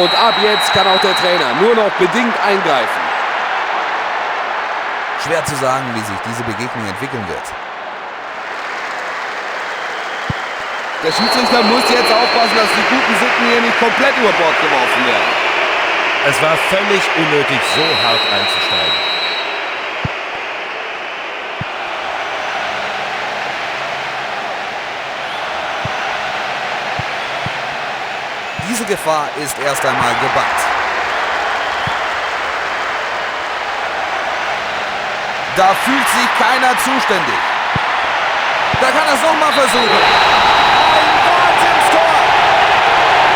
Und ab jetzt kann auch der Trainer nur noch bedingt eingreifen. Schwer zu sagen, wie sich diese Begegnung entwickeln wird. Der Schiedsrichter muss jetzt aufpassen, dass die guten Sitten hier nicht komplett über Bord geworfen werden. Es war völlig unnötig, so hart einzusteigen. Diese Gefahr ist erst einmal gebannt. Da fühlt sich keiner zuständig. Da kann er es nochmal versuchen. Ein Wahnsinnstor!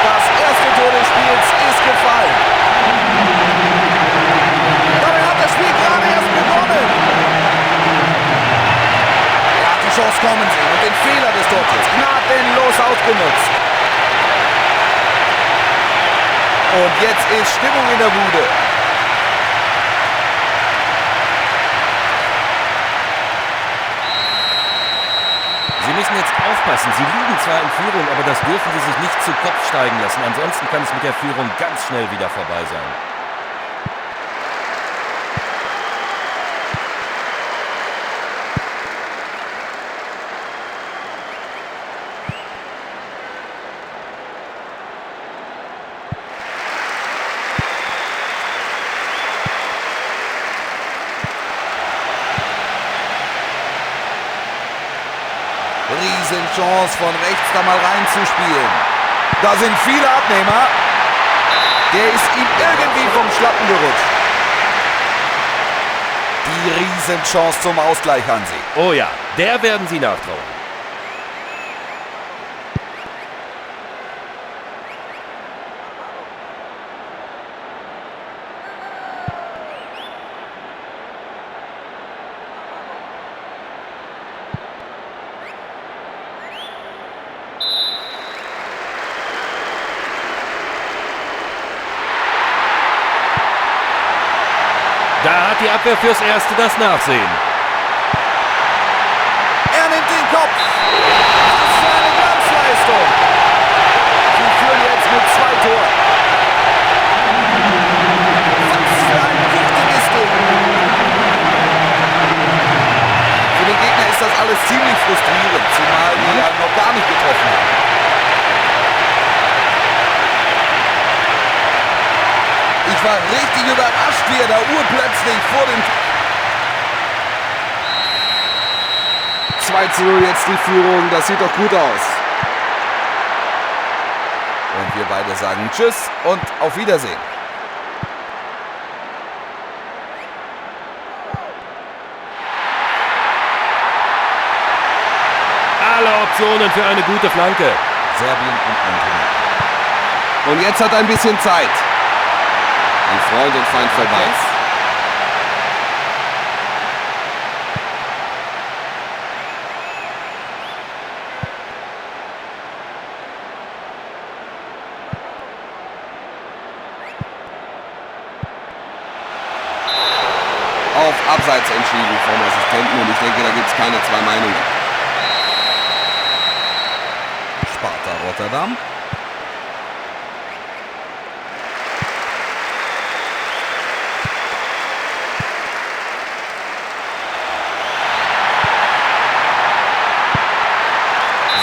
Das erste Tor des Spiels ist gefallen. Dabei hat das Spiel gerade erst begonnen. Er hat die Chance kommen sehen und den Fehler des Torhüters gnadenlos ausgenutzt. Und jetzt ist Stimmung in der Bude. Sie müssen jetzt aufpassen. Sie liegen zwar in Führung, aber das dürfen Sie sich nicht zu Kopf steigen lassen. Ansonsten kann es mit der Führung ganz schnell wieder vorbei sein. Riesenchance von rechts da mal reinzuspielen. Da sind viele Abnehmer. Der ist ihm irgendwie vom Schlappen gerutscht. Die Riesenchance zum Ausgleich, Hansi. Oh ja, der werden sie nachtrauern. Da hat die Abwehr fürs Erste das Nachsehen. Er nimmt den Kopf. Was für eine Glanzleistung. Sie führen jetzt mit 2 Toren. Was für ein wuchtiges Ding. Für den Gegner ist das alles ziemlich frustrierend, zumal die ja noch gar nicht getroffen haben. Ich war richtig überrascht, wie er da urplötzlich vor dem 2:0 jetzt die Führung, das sieht doch gut aus. Und wir beide sagen Tschüss und auf Wiedersehen. Alle Optionen für eine gute Flanke. Serbien und Montenegro. Und jetzt hat er ein bisschen Zeit. An Freund und Feind vorbei. Auf Abseits entschieden vom Assistenten und ich denke, da gibt's keine zwei Meinungen. Sparta Rotterdam.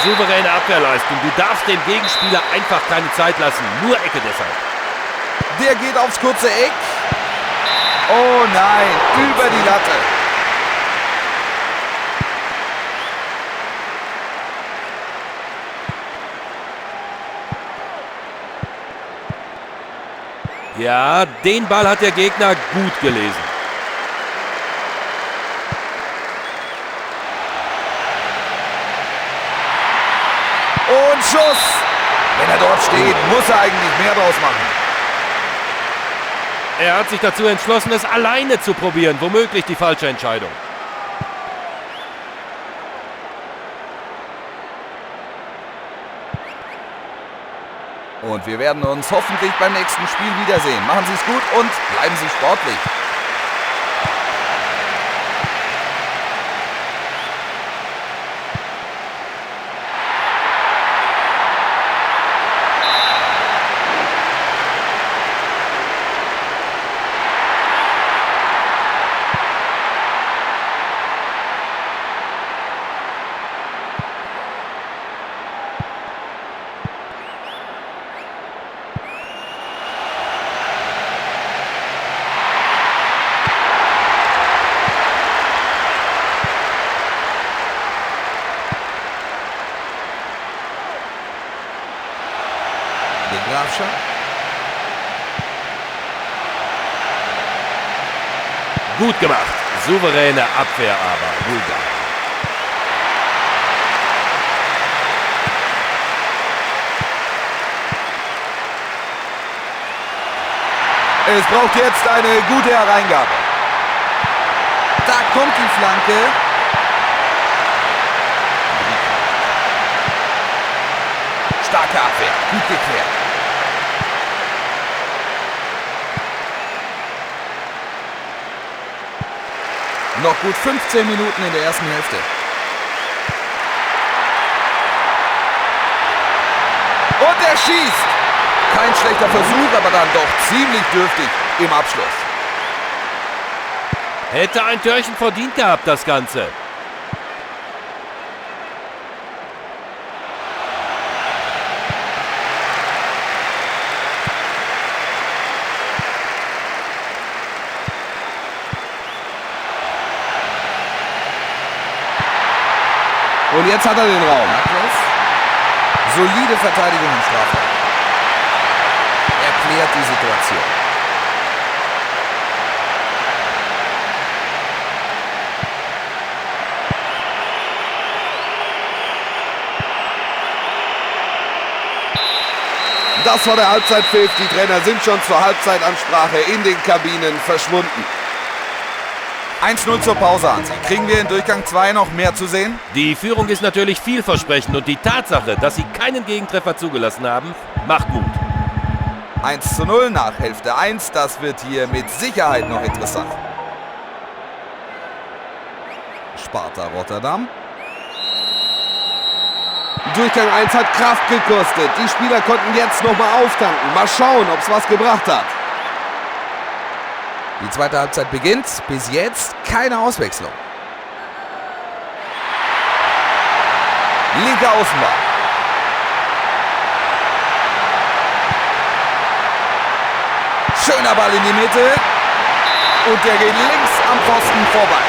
Souveräne Abwehrleistung. Du darfst dem Gegenspieler einfach keine Zeit lassen. Nur Ecke deshalb. Der geht aufs kurze Eck. Oh nein, über die Latte. Ja, den Ball hat der Gegner gut gelesen. Und Schuss! Wenn er dort steht, muss er eigentlich mehr draus machen. Er hat sich dazu entschlossen, es alleine zu probieren. Womöglich die falsche Entscheidung. Und wir werden uns hoffentlich beim nächsten Spiel wiedersehen. Machen Sie es gut und bleiben Sie sportlich. Gut gemacht. Souveräne Abwehrarbeit. Bulgarien. Es braucht jetzt eine gute Hereingabe. Da kommt die Flanke. Starke Abwehr, gut geklärt. Noch gut 15 Minuten in der ersten Hälfte. Und er schießt! Kein schlechter Versuch, aber dann doch ziemlich dürftig im Abschluss. Hätte ein Törchen verdient gehabt, das Ganze. Und jetzt hat er den Raum. Solide Verteidigung im Strafraum. Erklärt die Situation. Das war der Halbzeitpfiff. Die Trainer sind schon zur Halbzeitansprache in den Kabinen verschwunden. 1-0 zur Pause, Hansi. Kriegen wir in Durchgang 2 noch mehr zu sehen? Die Führung ist natürlich vielversprechend und die Tatsache, dass sie keinen Gegentreffer zugelassen haben, macht Mut. 1:0 nach Hälfte 1. Das wird hier mit Sicherheit noch interessant. Sparta Rotterdam. Durchgang 1 hat Kraft gekostet. Die Spieler konnten jetzt nochmal auftanken. Mal schauen, ob's was gebracht hat. Die zweite Halbzeit beginnt. Bis jetzt keine Auswechslung. Linke Außenbahn. Schöner Ball in die Mitte. Und der geht links am Pfosten vorbei.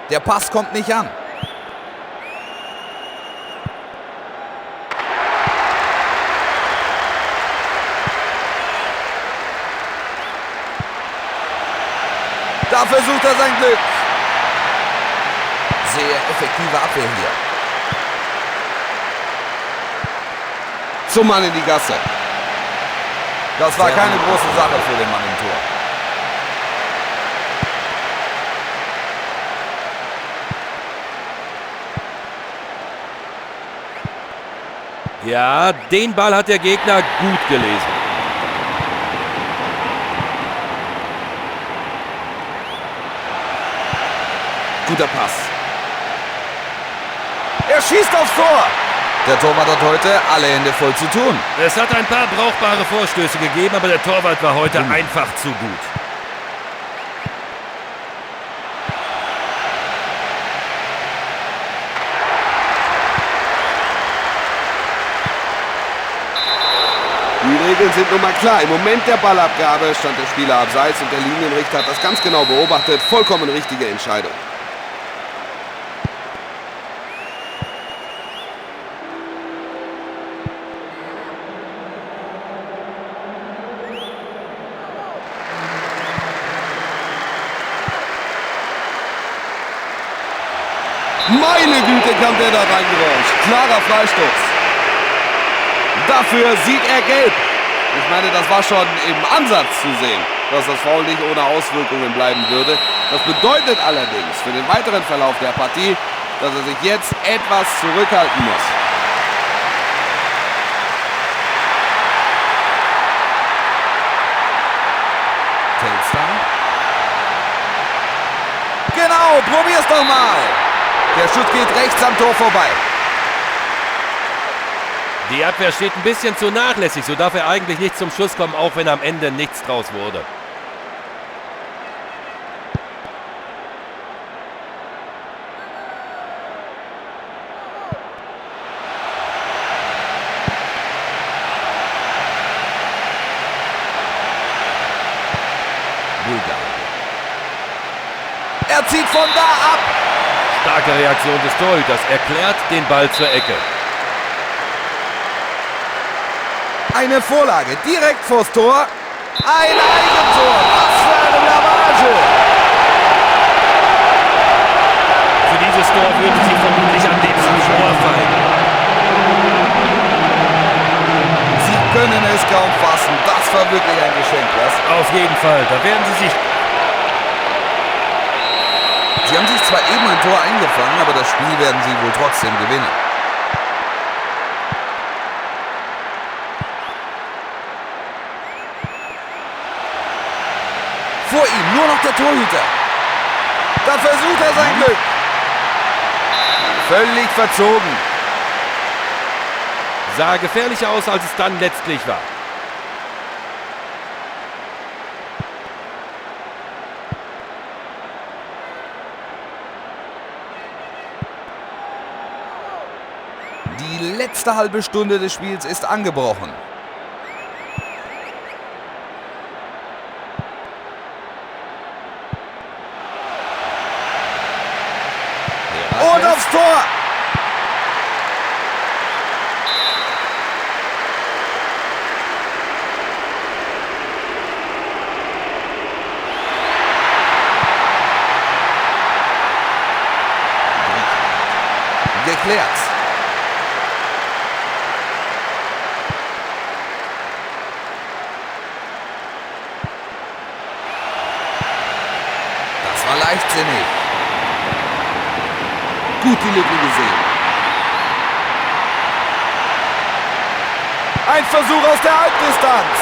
Der Pass kommt nicht an. Da versucht er sein Glück. Sehr effektive Abwehr hier. Zum Mann in die Gasse. Das war keine große Sache für den Mann im Tor. Ja, den Ball hat der Gegner gut gelesen. Guter Pass. Er schießt aufs Tor. Der Torwart hat heute alle Hände voll zu tun. Es hat ein paar brauchbare Vorstöße gegeben, aber der Torwart war heute einfach zu gut. Die Regeln sind nun mal klar. Im Moment der Ballabgabe stand der Spieler abseits und der Linienrichter hat das ganz genau beobachtet. Vollkommen richtige Entscheidung. Meine Güte, kam der da reingerauscht. Klarer Freistoß. Dafür sieht er gelb. Ich meine, das war schon im Ansatz zu sehen, dass das Foul nicht ohne Auswirkungen bleiben würde. Das bedeutet allerdings für den weiteren Verlauf der Partie, dass er sich jetzt etwas zurückhalten muss. Telstar. Genau, probier's doch mal. Der Schuss geht rechts am Tor vorbei. Die Abwehr steht ein bisschen zu nachlässig, so darf er eigentlich nicht zum Schuss kommen, auch wenn am Ende nichts draus wurde. Bulgarien. Er zieht von da ab. Starke Reaktion des Torhüters, er klärt den Ball zur Ecke. Eine Vorlage direkt vors Tor. Ein Eigentor. Was für eine Blamage. Für dieses Tor würden sie vermutlich am liebsten ohrfeigen. Sie können es kaum fassen. Das war wirklich ein Geschenk, was? Auf jeden Fall. Da werden sie sich... Sie haben sich zwar eben ein Tor eingefangen, aber das Spiel werden sie wohl trotzdem gewinnen. Vor ihm nur noch der Torhüter. Da versucht er sein Glück. Völlig verzogen. Sah gefährlicher aus, als es dann letztlich war. Die letzte halbe Stunde des Spiels ist angebrochen. Und aufs Tor! Geklärt. Das war leichtsinnig. Gut die Lücke gesehen. Ein Versuch aus der Halbdistanz.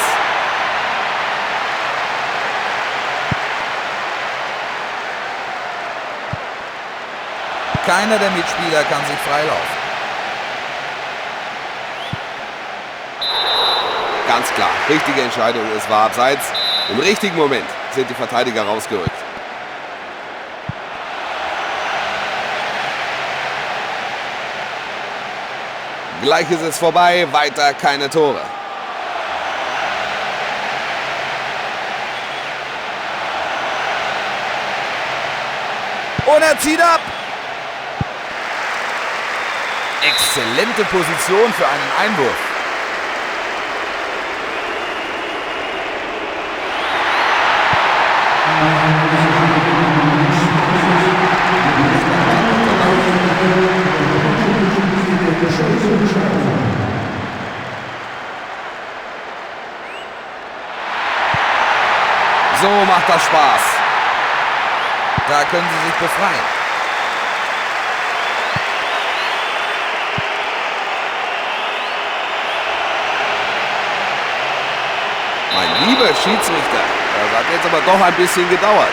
Keiner der Mitspieler kann sich freilaufen. Ganz klar, richtige Entscheidung, es war abseits. Im richtigen Moment sind die Verteidiger rausgerückt. Gleich ist es vorbei, weiter keine Tore. Und er zieht ab. Exzellente Position für einen Einwurf. So macht das Spaß. Da können sie sich befreien. Mein lieber Schiedsrichter, das hat jetzt aber doch ein bisschen gedauert.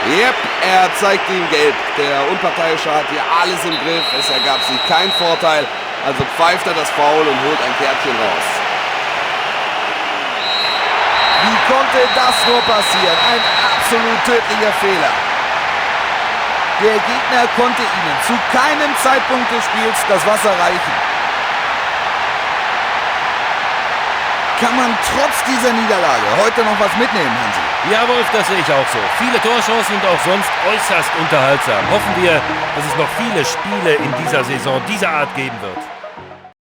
Yep, er zeigt ihm gelb. Der Unparteiische hat hier alles im Griff. Es ergab sich kein Vorteil. Also pfeift er das Foul und holt ein Kärtchen raus. Wie konnte das nur passieren? Ein absolut tödlicher Fehler. Der Gegner konnte ihnen zu keinem Zeitpunkt des Spiels das Wasser reichen. Kann man trotz dieser Niederlage heute noch was mitnehmen, Hansi? Ja, Wolf, das sehe ich auch so. Viele Torchancen und auch sonst äußerst unterhaltsam. Hoffen wir, dass es noch viele Spiele in dieser Saison dieser Art geben wird.